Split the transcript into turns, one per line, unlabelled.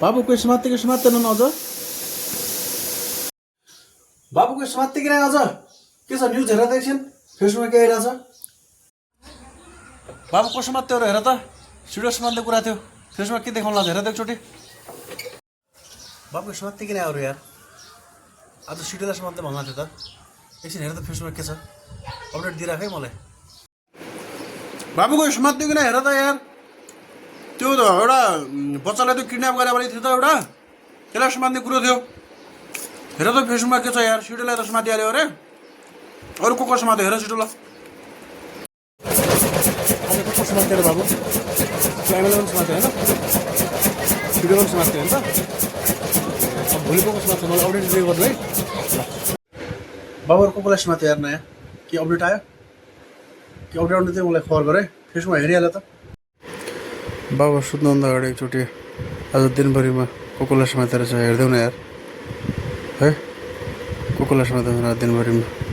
बाबुको समात्ने न अझ बाबुको समात्ने कि अझ के छ न्युज हेर त एकछिन फेसबुकमा के आइरहेछ बाबु को समात्यो हेर त सिरियस समात्ने कुरा थियो फेसबुकमा के देखाउनु लाग्छ हेर त एकचोटि बाबुको समात्ने कि अरू यार आज सिडिएल समात्ने भन्नु थियो त एकछिन हेर त फेसबुकमा के छ अपडेट दिइराख है मलाई बाबुको समात्ने कि हेर त यार त्यो त एउटा बच्चालाई त किडन्याप गरेर भने थियो त एउटा त्यसलाई समात्ने कुरो थियो हेर त फेसबुकमा के छ यार सिडिएललाई त समातिहाल्यो अरे अरू को समात्यो हेर छिटो ल को समात्यो अरे बाबु क्यामेरालाई पनि समात्यो होइन भिडियो पनि समात्यो होइन त अब भोलि को समात्यो मलाई अपडेट दिँदै गर्नु है बाबुहरू कोलाई समात्यो यार नयाँ के अपडेट आयो के अपडेट आउने चाहिँ मलाई खबर गरे फेसबुकमा हेरिहाल्यो त बाबु सुत्नुभन्दा अगाडि एकचोटि आज दिनभरिमा कोलाई समातेर चाहिँ हेरिदेऊ न यार है कोलाई समातेर दिनभरिमा